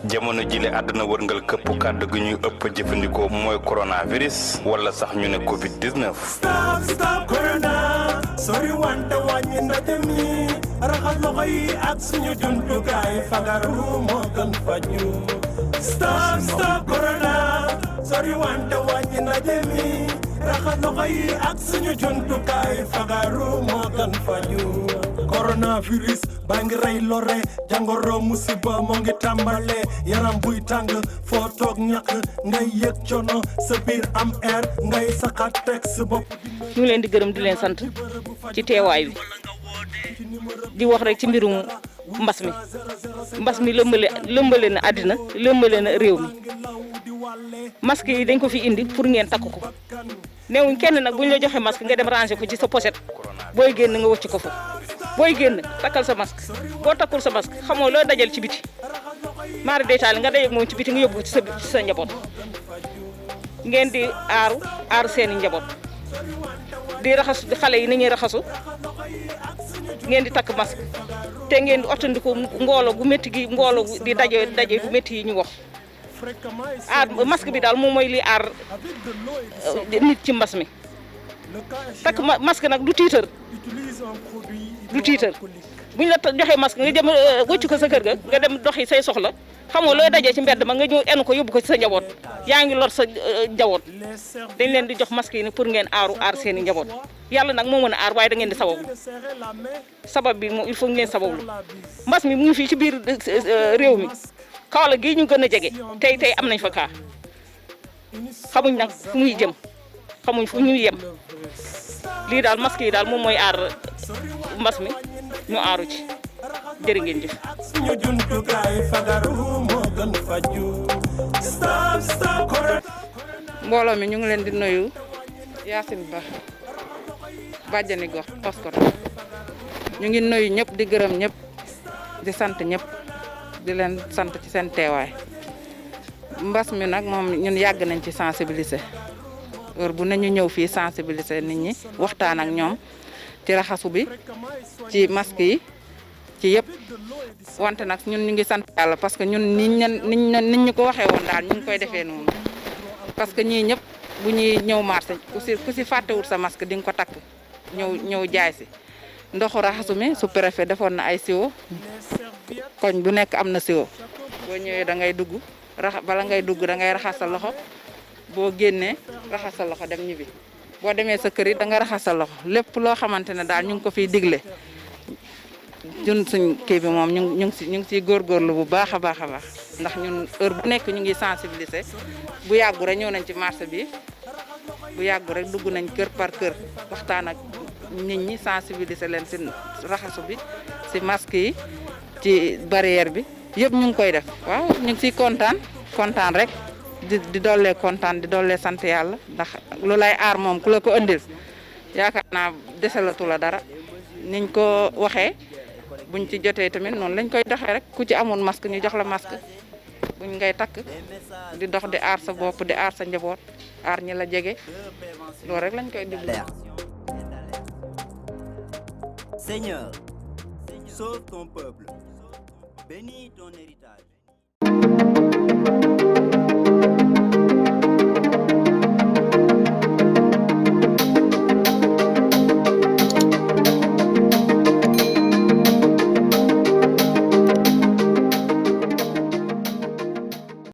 jamono jile àdduna wërngal këpp kàddu gi ñuy ëpp jëfandikoo mooy coronavirus wala sax ñu ne Covid 19. Stop corona sori wante wàññi ndaje mi raxas loxo yi ak suñu jumtukaay fagaru moo gën faju. Stop corona sori wante wàññi ndaje mi raxas loxo yi ak suñu jumtukaay fagaru moo gën faju. Coronavirus baa ngi rey lore jàngoro musiba moo ngi tàmbale yaram buy tàng foo toog ñàkk ngay yëg coono sa biir am air ngay saxaat teg sa bopp. ñu leen di gërëm di leen sant ci teewaay bi di wax rek ci mbirum mbas mi lëmbale na àddina lëmbale na réew mi masque yi dañ ko fi indi pour ngeen takk ko neewuñ kenn nag buñ la joxe masque nga dem ranger ko ci sa pochette booy génn nga wëcc ko fa booy génn takkal sa masque boo takkul sa masque xamoo loo dajal ci biti maari deytaali nga dajeeg moom ci biti nga yóbbu ko ci sa njaboot ngeen di aaru seeni njaboot di raxasu xale yi ni ñuy raxasu ngeen di takk masque te ngeen di ottandiku mbooloo gu métti gi mbooloo di daje bu métti yi ñu wax masque bi daal moom mooy li aar nit ci mbas mi takk masque nag du tiitar buñ la joxee masque nga dem wëcc ko sa kër ga nga dem doxi say soxla xamoo looy dajee ci mbedd ma nga ñëw enn ko yóbbu ko ci sa njaboot yaa ngi lor sa njaboot dañ leen di jox masque yi ne pour ngeen aar seen i njaboot yàlla nag moo mën a aar waaye da ngeen di sabab bi moom il faut ngeen sabablu mbas mi mu ngi fii ci biir réew mi Kaolack gii ñu gën a jege tey am nañ fa kaa xamuñ nag fu muy jëm xamuñ fu ñuy yem lii daal masque yi daal moom mooy aar mbas mi ñu aaru ci jërë ngeen jëf. suñu jumtukaay fagaru moo gën faju. mbooloo mi ñu ngi leen di nuyu Yacine Ba bàjjani gox Paskor ñu ngi nuyu ñëpp di gërëm ñëpp di sant ñëpp di leen sant ci seen teewaay mbas mi nag moom ñun yàgg nañ ci sensibiliser heure bu ne ñu ñëw fii sensibiliser nit ñi waxtaan ak ñoom ci raxasu bi ci masque yi ci yëpp wante nag ñun ñu ngi sant yàlla parce que ñun nit ñu ko waxee woon daal ñu ngi koy defee noonu parce que ñii ñëpp bu ñuy ñëw marché ku si fàttewul sa masque di nga ko takk ñëw jaay si ndoxu raxasu mi su préfet defoon na ay siwo koñ bu nekk am na siwo boo ñëwee da ngay dugg bala ngay dugg da ngay raxas sa loxo boo génnee raxas sa loxo dem ñibbi boo demee sa kër yi da nga raxas sa loxo lépp loo xamante ne daal ñu ngi ko fiy digle ñun suñ kii bi moom ñu ngi siy góorgóorlu bu baax a baax ndax ñun heure bu nekk ñu ngi sensibiliser bu yàggu rek ñëw nañ ci marché bi bu yàggu rek dugg nañ kër par kër waxtaan ak nit ñi sensibiliser leen si raxasu bi si masque yi ci barrière bi yëpp ñu ngi koy def waaw ñu ngi siy kontaan rek di dollee kontaan di dollee sant yàlla ndax lu lay aar moom ku la ko indil yaakaar naa desalatu la dara niñ ko waxee buñ ci jotee tamit noonu lañ koy doxee rek ku ci amul masque ñu jox la masque buñ ngay takk di dox di aar sa bopp di aar sa njaboot aar ñi la jege loolu rek lañ koy diglu. Seigneur, sauve ton peuple, bénis ton héritage.